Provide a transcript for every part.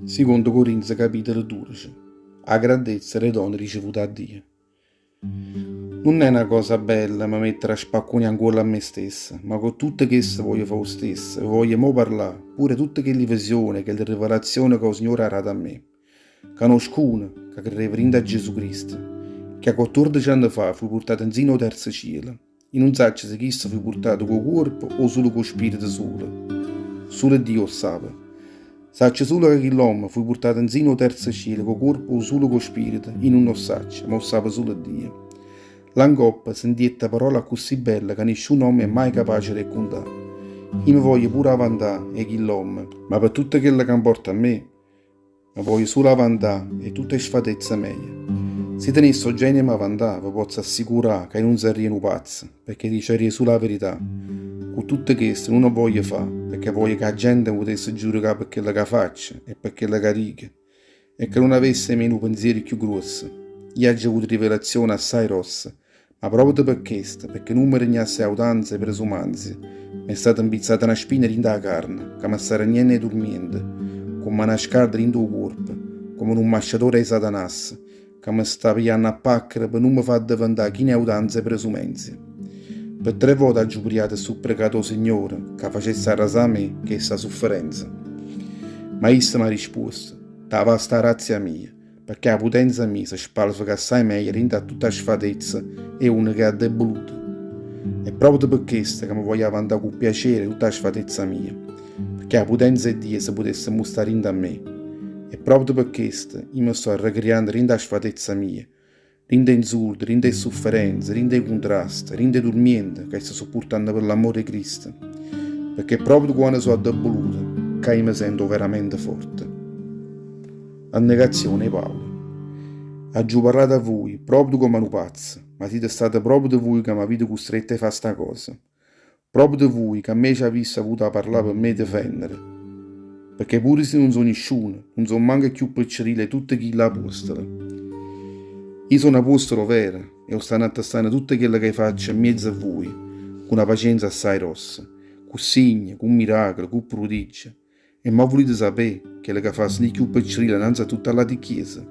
Sicondo Corinze capitolo 12 'A grandezza d' 'e doni ricevute 'a Dio. Nun è na cosa bella me mettere a spaccunià 'ncuollo a me stesso, ma cu tutto chesto voglio fà 'o stesso, ve voglio mo parlà pure 'e tutte chelli visioni e chelle rivelazioni ca 'o Signore ha dato a me. Canosco uno ca crereva dint' a Gesù Cristo, che a quattuordece anne fa fuje purtato 'nzino 'o terzo cielo. I' nun saccio si chisto fuje purtato cu 'o cuorpo o sulo cu 'o spirito sulo. Sulo Dio 'o ssape. Saccio sulo ca chill'ommo fuje purtato 'nzino 'o terzo cielo cu 'o cuorpo o sulo cu 'o spirito, i' nun 'o ssaccio, ma 'o ssape sulo Dio. Là 'ncoppa sentiette parole accussì belle ca nisciuno ommo è maje capace d' 'e cuntà. I' me voglio pure avantà 'e chill'ommo, ma pe tutto chello ca 'mporta a me, Me voglio sulo avantà 'e tutt' 'e sfatezze meje. Si tenesse 'o genio 'e m'avantà, ve pozzo assicurà ca i' nun sarria nu pazzo, pecché diciarria sulo 'a verità. Cu tutto chesto nun 'o voglio fà, pecché voglio ca 'a gente me putesse giudicà pe chello ca faccio e pe chello ca dico, e ca nun avesse 'e me nu penziero cchiù gruosso. Io aggio avuto rivelazione assaje grosse, Ma proprio pe chesto, pecché nun me regnasse autanza e presumanzia, m'è stata 'mpizzata na spina dint' 'a carne, ca me sta regnenno 'e turmiente, comm'a na scarda dint' 'o cuorpo, comme nu 'mmasciatore 'e Satanasso, ca me sta piglianno a pacchere pe nun me fa addeventà chino 'e autanza e presumenzia. Pe tre vote aggio priato e supprecato 'o Signore ca facesse arrasà 'a me chesta sufferenza. Ma isso m'ha rispuosto, T'avasta 'a grazia mia. Pecché 'a putenza mia se spalfeca assaje meglio dint' a tutta 'a sfatezza 'e uno ch'è addebuluto. È proprio pe chesto ca me voglio avantà cu piacere tutta 'a sfatezza mia, pecché 'a putenza 'e Dio se putesse mustrà dint' a me. È proprio pe chesto io me sto arrecriando dint' 'a sfatezza mia, dint' 'e 'nzurde, dint' 'e sufferenze, dint' 'e cuntraste, dint' 'e turmiente ca sto suppurtanno pe l'ammore 'e Cristo. Pecché è proprio quanno so' addebuluto ca io me sento overamente forte. A negazione 'e Paolo. Aggio parlato a vui proprio comme a nu pazzo, ma site state proprio vui ca m'avite custretto 'e fa sta cosa. Proprio vui ca 'mmece avisse avuto 'a parlà pe me difendere. Pecché pure si nun so' nisciuno, nun so' manco cchiù piccerillo 'e tutte chille apuostole. Io so' n'apuostolo vero e 'o stanno attestanno tutte chello ca i' faccio 'mmiezzo a vui, cu na pacienza assaje grossa, cu signe, cu miracole, cu prudigge. E mò vulite sapè chello ca fa sentì cchiù piccerillo annanze a tutta ll'ati cchiese?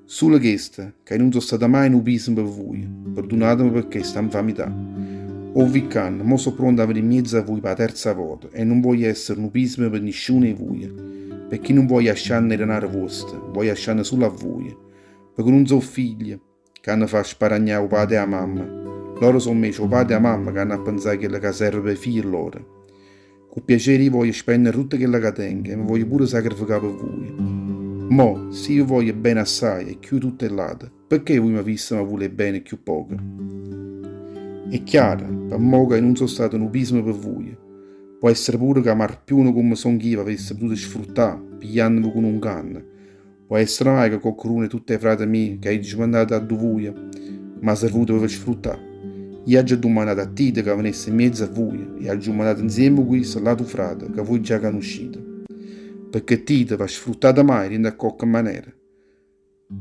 Sulo chesto, ca i' nun so' stato maje nu piso pe vuje, perdunateme pe chesta 'nfamità. O vi ccanno, mò so' pronto a venì 'mmiezzo a vuje p' 'a terza vota e nun voglio essere nu pismo pe nisciuno 'e vuje, pecché nun voglio ascianno 'e denare vuoste, voglio ascianno sulo a vuje, pecché nun so' figlio ca hanno fa sparagnà 'o pate e 'a mamma. Loro so' 'mmece 'o pate e 'a mamma ca hanno a penzà chello ca serve p' 'e figlie lloro. Cu piacere io voglio spennere tutto chello ca tengo e me voglio pure sacrificà pe vuje. Mo, si io voglio bene assaje e cchiù 'e tutte ll'ate, pecché vuje m'avissema vulé bene cchiù poco? È chiaro, pe mo ca io nun so' stato nu pismo pe vuje. Po' essere pure ca marpione comme songh'io v'avesse potuto sfruttà, pigliannove cu nu 'nganno. Po' essere mai ca coccuruno 'e tutte 'e frate miei ca aggio mandato addu vuje m'ha servuto pe ve sfruttà? Io aggio addummannato a Tito ca venesse 'mmiezzo a vuje e aggio mandato 'nzieme cu isso ll'atu frate ca vuje già canuscite. Pecché Tito v'ha sfruttato mai dint' a cocche manera?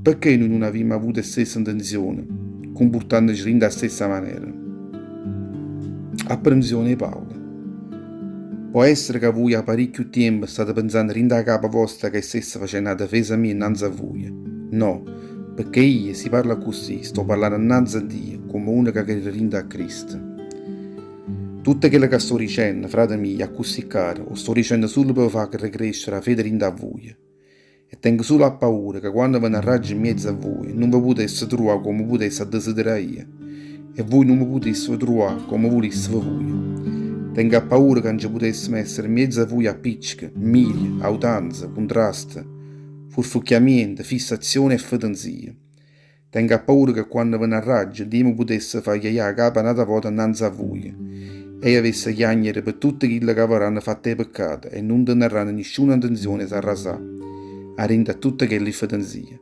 Pecché nuje nun avimmo avuto 'e stesse 'ntenzione, cumpurtannoce dint' 'a stessa manera? Apprenzione 'e Paolo. Pò essere ca vuje 'a paricchiu tiempo state penzanno dint' 'a capa vosta ca i' stesse facenno 'a defesa mia 'nnanze a vuje. No, pecché io, si parlo accussì, sto parlanno 'nnanze a Dio, comme uno ca crede dint' a Cristo. Tutto chello ca sto dicenno, frate mio, accussì caro, 'o sto dicenno sulo pe ve fà recrescere 'a fede dint' a vuje. E tengo sulo 'a paura ca quanno venarraggio 'mmiezzo a vuje nun ve putesse truvà comme putesse addesiderà io, e vuje nun me putisseve truvà comme vulisseve vuje. Tengo 'a paura ca nce putessemo essere 'mmiezzo a vuje appicceche, mmirie, autanze, cuntraste, furfucchiamiente, fissazione e fetenzie. Tengo 'a paura ca quanno venarraggio Dio me putesse fa chiaià 'a capa n'ata vota 'nnanze a vuje, e io avesse chiagnere pe tutte chille ca avarranno fatto 'e peccate e nun tenarranno nisciuna 'ntenzione 'e s'arrasà 'a dint' a tutte chelli fetenzie,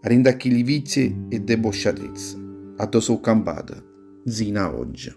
'a dint' a chilli vizie e debosciatezze addò so' campate 'nzino a ogge.